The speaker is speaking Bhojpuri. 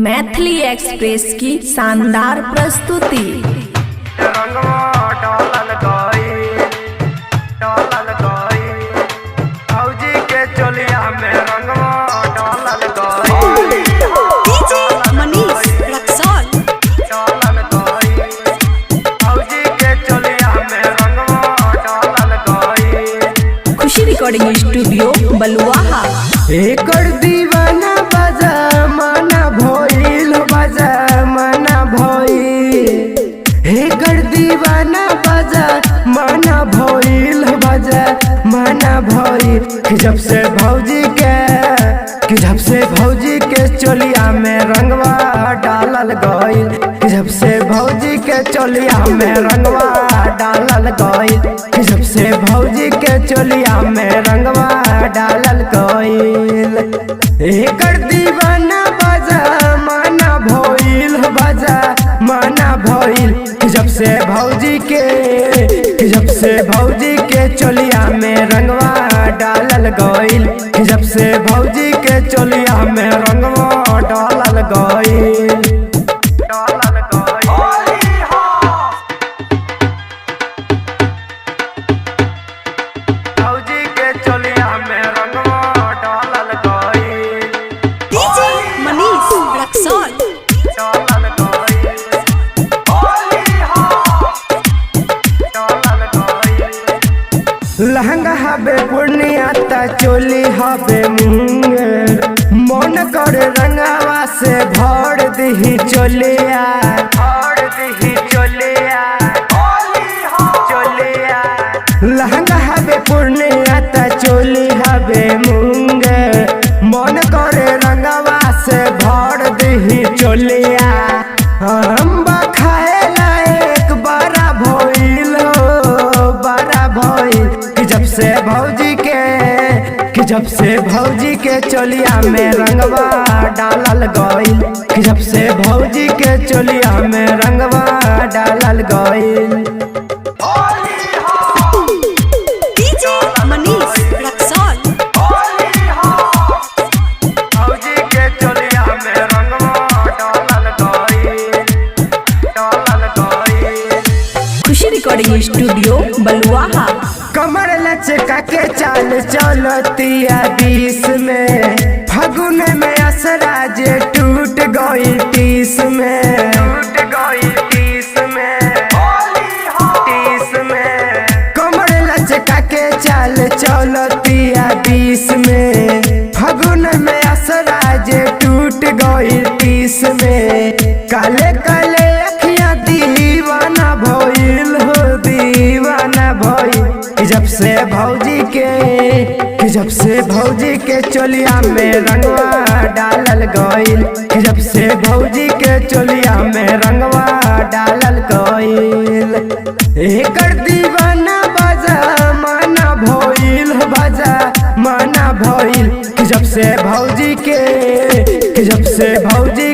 मैथिली एक्सप्रेस की शानदार प्रस्तुति। रंगवा डालल गइल, डालल गइल। भौजी के चोलिया में रंगवा डालल गइल, डीजे मनीष रक्सौल। डालल गइल। भौजी के चोलिया में रंगवा डालल गइल। खुशी रिकॉर्डिंग स्टूडियो बलुआहा। एकर दीवाना बजा माना भइल, बजा माना भइल। एकर दीवाना बजा माना भइल, बजा माना भइल। कि जब से भौजी के, कि जब से भौजी के चोलिया में रंगवा डालल गइल। कि जब से भौजी के चोलिया में रंगवा डालल गइल। कि जब से भौजी के चोलिया में रंगवा डालल गइल। एकर दीवाना बजा माना भइल, बजा माना भइल। कि जब से भौजी के, कि जब से भौजी के चोलिया में रंगवा डालल गइल। कि जब से भौजी के चोलिया में रंगवा डालल गइल, डालल गइल। भौजी के चोलिया में रंगवा डालल गइल, डीजे मनीष रक्सौल। डालल गइल। डालल गइल। लहंगा हबे पूर्णिया त चोली हबे मुंगेर। मन कर रंगावा से भर दिही चोलिया, भर दिही चोलिया, चोलिया। लहंगा हबे पूर्णिया त चोली हबे मुंगेर। मन कर रंगावा से भर दिही चोलिया। अम्बा खाए लायक बड़ा भइल हो, बड़ा भइल। कि जब से भौजी के, कि जब से भौजी के चोलिया में रंगवा डालल गइल। कि जब से भौजी के चोलिया में रंगवा डालल गइल। डीजे मनीष रक्सौल। भौजी के चोलिया में रंगवा डालल गइल, डालल गइल। खुशी रिकॉर्डिंग स्टूडियो बलुआहा। कमर लचका के चाल चलतिया 20 में। फगुन में असरा जे टूट गई 30 में, टूट गई 30 में, 30 में। कमर लचका के चाल चलतिया 20 में। फगुन में असरा जे टूट गई 30 में। काले काले अखियां दीवाना भइल हो, दीवाना भइल। कि जब से भौजी के, कि जब से भौजी के चोलिया में रंगवा डालल गइल। कि जब से भौजी के चोलिया में रंगवा डालल गइल। एकर दीवाना बजा माना भइल, बजा माना भइल। कि जब से भौजी के, कि जब से भौजी